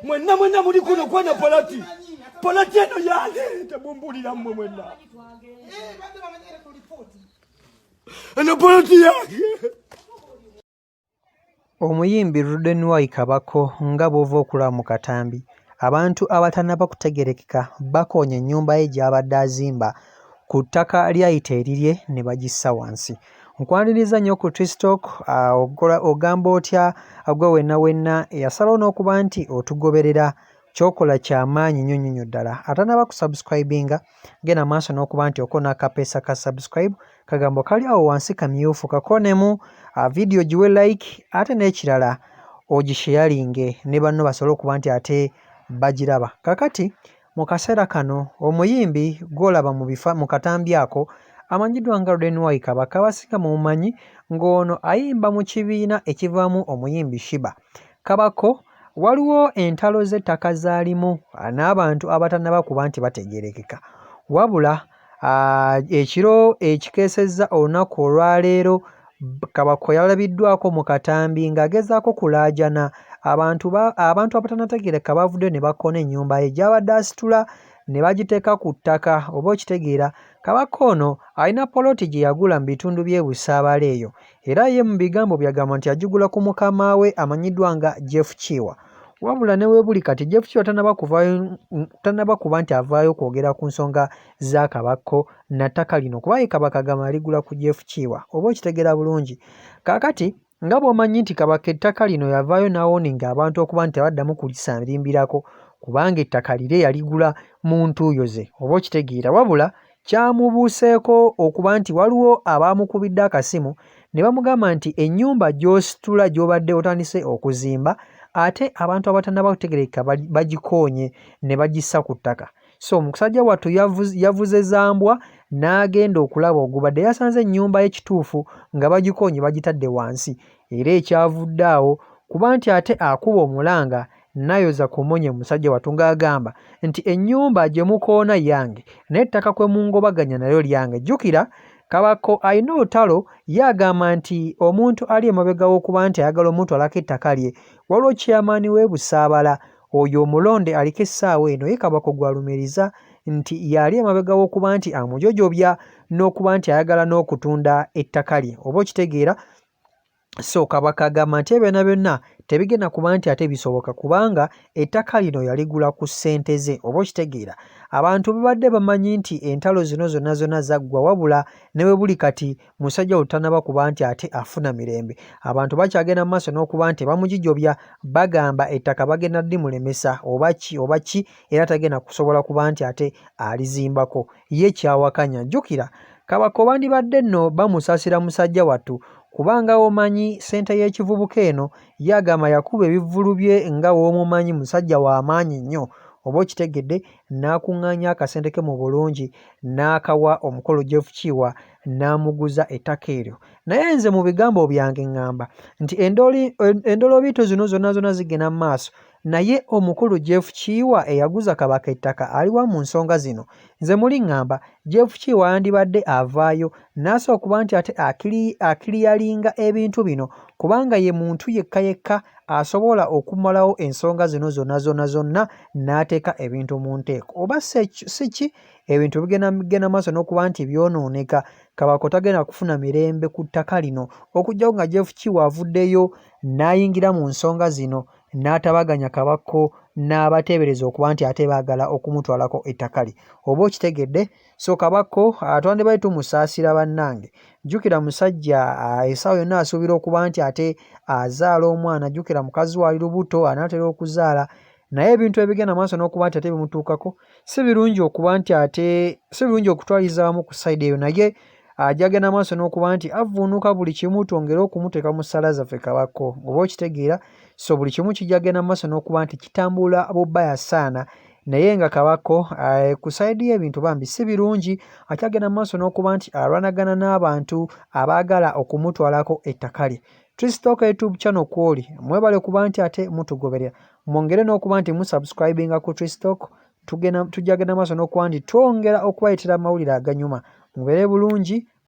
Mwenna mwenna muli kuno kwana polati. Polati eno yange temumbulira mmwe mwenna. Eno polati yange. Omuyimbi Ruden Y Kabako nga bw'ova okulaba mu katambi, abantu abatannaba kutegeerekeka bakoonye ennyumba ye gy'abadde azimba ku ttaka ly'ayita erirye ne bagissa wansi. Nkwaniriza nnyo ku Tristalk, ogamba otya gwe wenna wenna eyasalawo n'okuba nti otugoberera ky'okola kya maanyi nnyo nnyo nnyo ddala. Atannaba kusubscribinga genda maaso n'okuba nti okoona akapeesa ka subscribe kagambo kali awo wansi kamyufu kakoonemu vidiyo giwe like ate n'ekirala ogisheyalinge ne banno basobole okuba nti ate bagiraba. Kakati Mu kaseera kano omuyimbi gw'olaba mu bifa mu katambi ako amanyiddwa nga Roden Y Kabaka abasinga mumumanyi ng'ono ayimba mu kibiina ekivaamu omuyimbi Sheebah. Kabako waliwo entalo z'ettaka z'alimu n'abantu abatannaba kuba nti bategeerekeka wabula ekiro ekikeesezza olunaku olwaleero Kabako yalabiddwako mu katambi ng'agezaako kulaajana abantu abantu abatanategeereka baavuddeyo ne bakoona ennyumba ye gy'abadde asitula ne bagiteeka ku ttaka oba okitegeera Kabaka ono alina poloti gye yagula mu bitundu by'e Busaabala eyo era ye mu bigambo bye agamba nti yagigula ku mukama we amanyiddwa nga Jeff Kiwa. Wabula ne webuli kati Jeff Kiwa tannaba kuvaayo tannaba kuba nti avaayo kwogera ku nsonga za Kabakko na ttaka lino kuba ye Kabaka agamba yaligula ku Jeff Kiwa oba okitegeera bulungi. Kaakati nga bw'omanyi nti Kabaka ettaka lino yavaayo n'awoninga abantu okuba nti tebaddamu kulisambimbirako kubanga ettaka lire yaligula mu ntuuyo ze oba okitegeera wabula Kyamubuuseeko okuba nti waliwo abaamukubidde akasimu ne bamugamba nti ennyumba gy'ositula gy'obadde otandise okuzimba ate abantu abatannaba kutegeerekeka bagikoonye ne bagissa ku ttaka. So musajja wattu yavuze za mbwa n'agenda okulaba ogubadde yasanze ennyumba ye kituufu nga bagikoonye bagitadde wansi era ekyavudde awo kuba nti ate akuba omulanga Nayoza ku munye musajja wattu ng'agamba nti ennyumba gye mukoona yange n'ettaka kwe mungobaganya nalyo lyange. Jjukira Kabako alina olutalo ye agamba nti omuntu ali emabega w'okuba nti ayagala omutwalako ettaka lye waliwo ceyamaani w'e Busaabala oyo omulonde aliko essaawa eno ye Kabako gw'alumiriza nti y'ali emabega w'okuba nti amujojobya n'okuba nti ayagala n'okutunda ettaka lye oba okitegeera. So Kabaka agamba nti ebyo byonna byonna tebigenda kuba nti ate bisoboka kubanga ettaka lino yaligula ku ssente ze oba okitegeera. Abantu babadde bamanyi nti entalo zino zonna zonna zaggwa wabula ne we buli kati musajja wattu tannaba kuba nti ate afuna mirembe. Abantu bakyagenda mu maaso n'okuba nti bamugijobya bagamba ettaka bagenda limulemesa oba ki oba ki era tagenda kusobola kuba nti ate alizimbako. Ye ky'awakanya. Jjukira Kabaka bandibadde nno bamusaasira musajja wattu kuba nga w'omanyi ssente y'ekivubuka eno ye agamba yakuba ebivvulu bye nga w'omumanyi musajja wa maanyi nnyo oba okitegedde n'akung'aanya akasente ke mu bulungi n'akawa omukulu Jeff Kiwa n'amuguza ettaka eryo. Naye nze mu bigambo byange ŋŋamba nti endoloobiito zino zonna zonna zigenda mu maaso Naye omukulu Jeff Kiwa eyaguza Kabaka ettaka aliwa mu nsonga zino? Nze muli ngamba Jeff Kiwa yandibadde avaayo nasooka okuba nti ate akiliyalinga ebintu bino kubanga ye muntu yekka yekka asobola okumalawo ensonga zino zonna zonna zonna n'ateeka ebintu mu nteeko oba si ki ebintu bigenda bigenda maaso n'okuba nti byonooneka Kabako tagenda kufuna mirembe ku ttaka lino okuggyako nga Jeff Kiwa avuddeyo n'ayingira mu nsonga zino n'atabaganya Kabakko n'abateebereza okuba nti ate baagala okumutwalako ettaka lye. Oba okitegedde? So Kabakko ah, twandibadde tumusaasira bannange. Jjukira musajja ah, essaawa yonna asuubira okuba nti ate azaala omwana, jjukira mukazi we ali lubuto anaatera okuzaala naye ebintu ebigenda maaso n'okuba nti ate bimutuukako si birungi okuba nti ate si birungi okutwaliza awamu ku sayidi eyo naye ajagenda maaso n'okuba nti avvuunuka buli kimu twongere okumuteeka mu ssaala zaffe Kabako oba okitegeera so buli kimu kijja genda maaso n'okuba nti kitambula bubaya saana naye nga Kabako eh, ku sayidi y'ebintu bambi si birungi akyagenda maaso n'okuba nti alwanagana n'abantu abaagala okumutwalako ettaka lye. Tristalk YouTube channel kwoli mwebale kuba nti ate mutugoberera mwongere n'okuba nti musubscribinga ku Tristalk tugenda tujja genda maaso n'okuba nti twongera okubaletera amawulire aganyuma mubeere bulungi.